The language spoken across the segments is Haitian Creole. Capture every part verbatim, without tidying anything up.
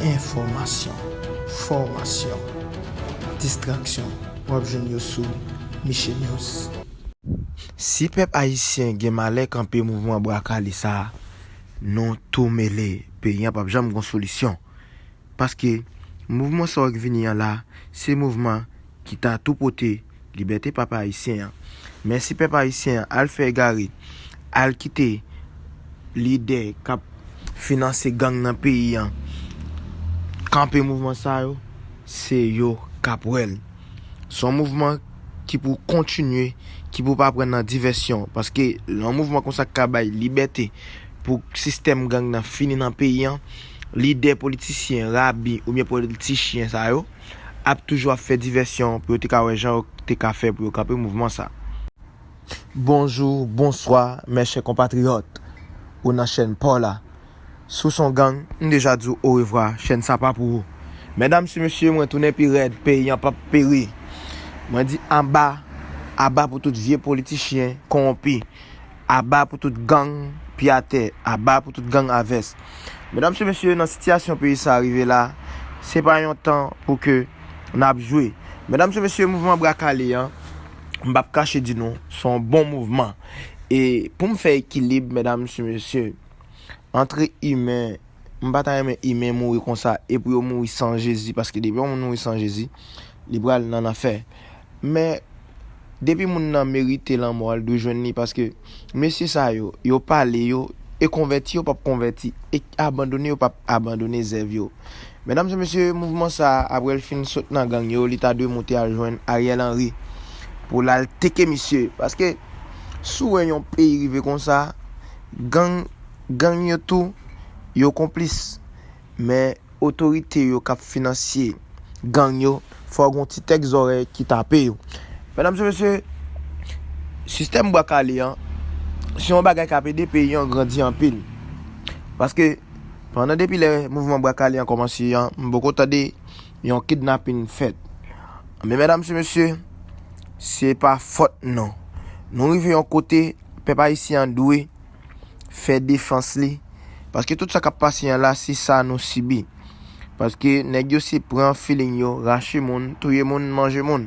Enfòmasyon, fòmasyon, distraksyon, w ap jwenn yo sou Miche News. Si pèp ayisyen gen malè kanpe mouvman bwa kale sa a, nou tou mele, peyi an p ap janm gon solisyon. Paske mouvman sa w k vini an la, se mouvman ki ta tou pote libète pèp ayisyen an. Men si pèp ayisyen an al fè egare, al kite lidè k ap finanse gang nan peyi an kanpe mouvman sa yo, se yo k ap wè l. Se yon mouvman ki pou kontinye, ki pou pa pran nan divèsyon. Paske lè yon mouvman konsa ka bay libète pou sistèm gang nan fini nan peyi an, lidè politisyen, rabi oubyen politichyen sa yo ap toujou ap fè divèsyon pou yo te ka wè jan yo te ka fè pou yo kanpe mouvman sa. Bonjou, bonswa, mes chè konpatriyòt. Ou nan chèn pa w la. Si w se yon gang, m deja di w orevwa, chèn sa pa pou ou. Medam e mesye, mwen tounen pi rèd, peyi an p ap peri. Mwen di aba, aba pou tout vye politichyen kowonpi. Aba pou tout gang pye atè, aba pou tout gang a vès. Medam e mesye, nan sitiyasyon peyi sa a rive la, se pa yon tan pou ke n ap jwe. Medam e mesye, mouvman bwa kale an, m p ap kache di nou, se yon bon mouvman. E pou m fè ekilib, medam e mesye, antre imen, m pa ta renmen imen mouri konsa, e pou yo mouri san Jezi, paske depi yon moun mouri san Jezi, li pral nan lanfè. Men, depi moun nan merite lanmò a, l dwe jwenn li, paske mesye sa yo, yo pale yo, e konvèti yo p ap konvèti, e abandone yo p ap abandone zèv yo. Medam e mesye, mouvman sa a, apre l fin sot nan gang yo, li ta dwe moute al jwenn Ariel Henry pou l al teke misye. Paske si w wè yon peyi rive konsa, gang, gang yo tou, yo konplis. Men otorite yo k ap finansye gang yo, fò gen yon ti tèk zòrèy ki tape yo. Medam e mesye, sistèm bwa kale an, se yon bagay k ap ede peyi an grandi anpil. Paske pandan depi lè mouvman bwa kale an kòmanse an, m poko tande yon kidnapin fèt. Men medam e mesye, se pa fòt nou. Nou rive yon kote, pèp ayisyen an dwe fè defans li. Paske tout sa k ap pase an la, se sa nou sibi. Paske nèg yo se pran feeling yo, rache moun, touye moun, manje moun.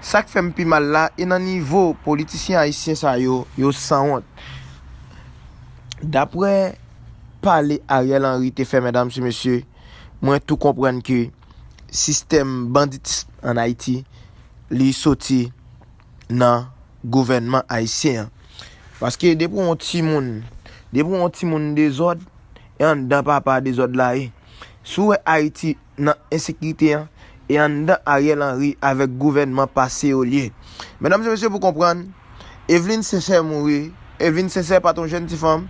Sa k fè m pi mal la, e nan nivo politisyen ayisyen sa yo, yo sanwont. Daprè pale Ariel Henry te fè, medam e mesye, mwen tou konprann ke sistèm banditism ann Ayiti, li soti nan gouvènman ayisyen an. Paske depi w yon timoun, depi w yon timoun dezòd, e anndan papa dezòd la ye. Si w wè Ayiti nan ensekirite an, e anndan Ariel Henry avèk gouvènman pase yo l ye. Medam e mesye, pou konprann, Eveline Sincère mouri, Eveline Sincère pa t yon jèn ti fanm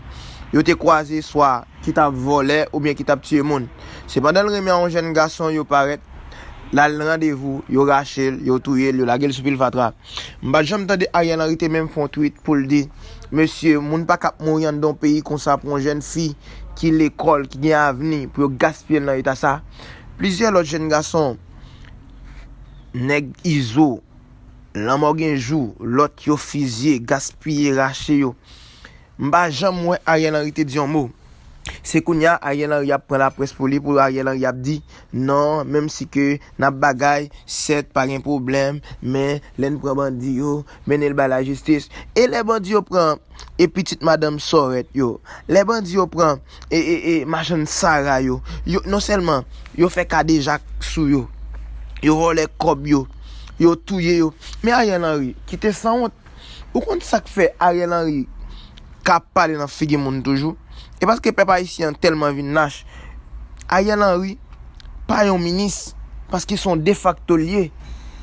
yo te kwaze swa ki t ap vòlè oubyen ki t ap tiye moun. Se pandan l renmen a yon jèn gason, yo parèt, l al randevou, yo rache l, yo touye l, yo lage l sou pil fatra. M pa t janm tande Ariel Henry te menm fè yon tweet pou l di, mesye, moun pa ka ap mouri anndan yon peyi konsa pou yon jèn fi ki lekòl, ki gen avni, pou yo gaspiye l nan eta sa. Plizyè lòt jèn gason, nèg Izo, Lanmò Gen Jou, lòt yo fizye, gaspiye, rache yo. M pa janm wè Ariel Henry te di yon mo. Se kounye a Ariel Henry ap pran laprès pou li, pou Ariel Henry ap di, non, menm si ke n ap bagay, sèt, pa gen pwoblèm, men lè n pran bandi yo, mennen l bay lajistis. E lè bandi yo pran e pitit madanm Sòrèt yo, lè bandi yo pran e, e, e machann Sara yo, yo, non sèlman yo fè kadejak sou yo, yo vòlè kòb yo, yo touye yo. Men Ariel Henry, ki te sanwont, ou konn sa k fè Ariel Henry ka ap pale nan figi moun toujou? E paske pèp ayisyen an tèlman vin lach. Ariel Henry pa yon minis, paske se yon defakto l ye.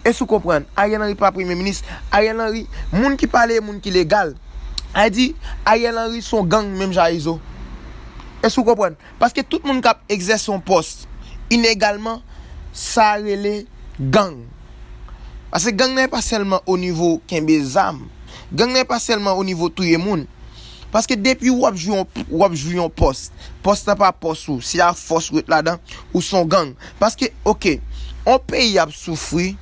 Èske w konprann? Ariel Henry pa premye minis. Ariel Henry, moun ki pale, moun ki legal. A di, Ariel Henry se yon gang menm jan a Izo. Èske w konprann? Paske tout moun k ap egzèse yon pòs inegalman, sa rele gang. Paske gang nan e pa sèlman o nivo kenbe zam. Gang nan e pa sèlman o nivo touye moun. Paske depi w ap jwi yon, w ap jwi yon pòs, pòs lan pa pòs ou, se a fòs ou ret ladan, ou se yon gang. Paske, oke, yon peyi ap soufri,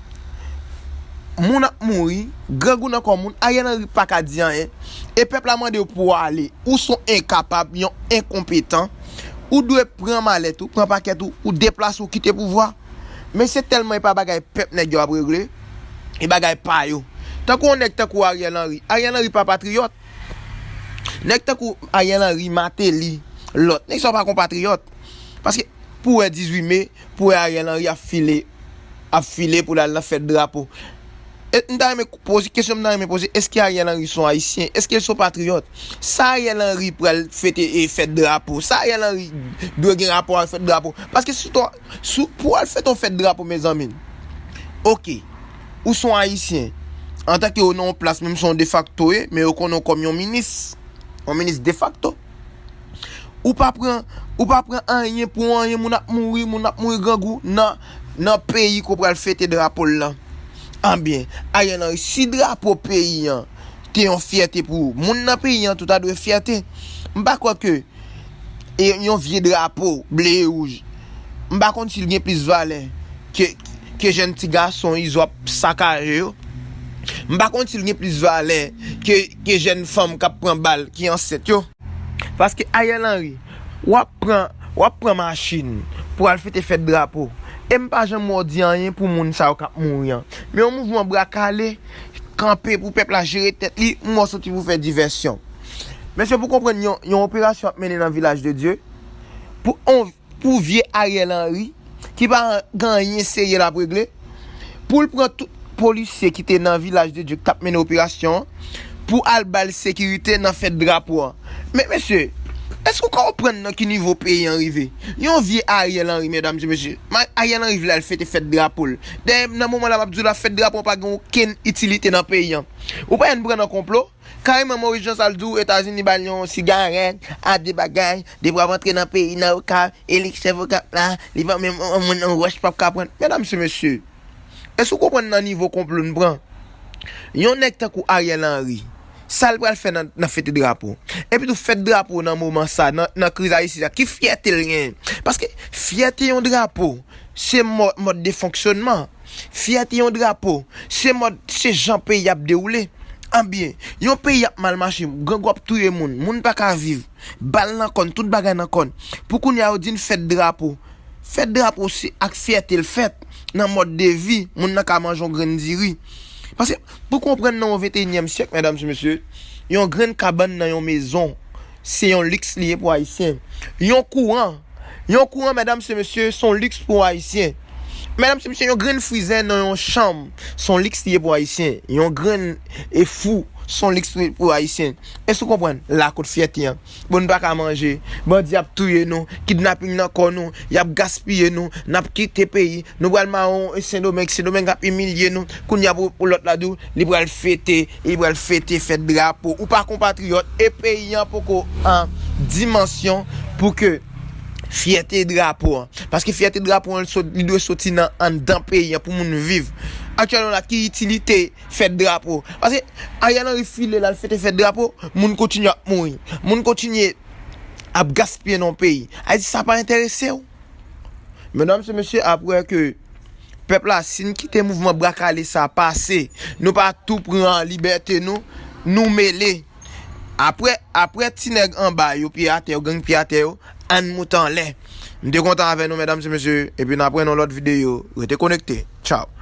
moun ap mouri, grangou nan kò moun, Ariel Henry pa ka di anyen, e pèp la mande w pou w ale, ou se yon enkapab, yon enkonpetan, Ou dwe pran malèt ou, pran pakèt ou, ou deplase, ou kite pouvwa. Mesye, tèlman e pa bagay pèp nèg yo ap regle, e bagay pa yo. Tankou yon nèg tankou Ariel Henry. Ariel Henry pa patriyòt. Nèg tankou Ariel Henry, Martelly, lòt. Nèg sa yo pa konpatriyòt. Paske pou wè dizuit me, pou wè Ariel Henry ap file, ap file pou l al nan fèt drapo. E, m ta renmen poze, kesyon m ta renmen poze, èske Ariel Henry se yon Ayisyen? Èske l se yon patriyòt? Sa Ariel Henry pral fete e fèt drapo? Sa Ariel Henry dwe gen rapò ak fèt drapo? Paske si w, si w, pou w al fete yon fèt drapo, mezanmi, oke, ou se yon Ayisyen, antanke ou nan yon plas, menm si w defakto ye, men yo konnen w kòm yon minis, yon minis defakto. Ou pa pran, ou pa pran anyen pou anyen, moun ap mouri, moun ap mouri grangou nan, nan peyi ke w pral fete drapo l lan. Anben, Ariel Henry, si drapo peyi an te yon fyète pou ou, moun nan peyi an tou ta dwe fyète. M pa kwè ke e yon vye drapo ble e wouj, m pa konn si l gen plis valè ke, ke jèn ti gason Izo ap sakaje yo. M pa konn si l gen plis valè ke, ke jèn fanm k ap pran bal, ki ansent yo. Paske Ariel Henry, w ap pran, w ap pran machin pou al fete fèt drapo. E m pa janm wè w di anyen pou moun sa yo k ap mouri an. Men yon mouvman bra kale, kanpe pou pèp la jere tèt li, m wè w soti pou fè divèsyon. Mesye, pou konprann yon, yon operasyon ap mennen nan Vilaj de Dye, pou on pou vye Ariel Henry, ki pa gen anyen serye l ap regle, pou l pran tout polisye ki te nan Vilaj de Dye k t ap mennen operasyon an, pou al ba l sekirite nan fèt drapo an. Men mesye, èske w konprann nan ki nivo peyi an rive? Yon vye Ariel Henry, medam e mesye. Ma-, Ariel Henry vle al fete fèt drapo l. Dayè, nan moman la, m ap di w la, fèt drapo an pa gen okenn itilite nan peyi an. Ou pa wè n pran nan konplo? Kareman, Maurice Jean Charles di w Etazini ba l yon sigarèt, a de bagay, depi w ap antre nan peyi, nan Okap, e li k chèf Okap la, li pa menm yon moun, yon wòch p ap ka pran. Medam e mesye, èske w konprann nan nivo konplo n pran? Yon nèg tankou Ariel Henry, sa l pral fè nan, nan fete drapo? Epi tou, fèt drapo nan moman sa, nan, nan kriz Ayiti a, ki fyète l genyen? Paske fyète yon drapo, se mò-, mòd de fonksyònman. Fyète yon drapo, se mòd, se jan peyi ap dewoule. Anben, yon peyi ap mal mache, grangou ap touye moun, moun pa ka viv, bal nan kòn, tout bagay nan kòn. Pou kounye a, yo di n fèt drapo. Fèt drapo, se ak fyète l fèt, nan mòd de vi, moun nan ka manje yon grenn diri. Paske, pou konprann nan yon venteyinyèm syèk, medam e mesye, yon grenn kabann nan yon mezon, se yon liks li ye pou Ayisyen. Yon kouran, yon kouran, medam e mesye, se yon liks pou Ayisyen. Medam e mesye, yon grenn frizè nan yon chanm, se yon liks li ye pou Ayisyen. Yon grenn e fou, se yon liks li ye pou Ayisyen. Èske w konprann? La kot fyète an. Bon, n pa ka manje. Bandi ap touye nou. Kidnaping nan kò nou. Y ap gaspiye nou. N ap kite peyi. Nou pral mawon e Sendomeng. Sendomeng ap imilye nou. Kounye a pou, pou lòt la di w, li pral fete. Li pral fete, fèt drapo. Ou pa konpatriyòt. E peyi an poko an dimansyon pou ke fyète drapo an. Paske fyète drapo an, li sot-, li dwe soti nan anndan peyi an pou moun viv. Aktyèlman la, ki itilite fèt drapo? Paske Ariel Henry file l al fete fèt drapo, moun kontinye ap mouri. Moun kontinye ap gaspiye nan yon peyi. Ayiti, sa pa enterese w? Medam e mesye, apre ke pèp la, si n kite mouvman bra kale sa pase, nou pa tou pran libète nou, nou mele. Apre, apre ti nèg anba yo, pye atè yo, gang pye atè yo, ann moute anlè. M te kontan avè nou, medam e mesye, epi n ap wè nan lòt videyo. Rete konekte. Tchaw.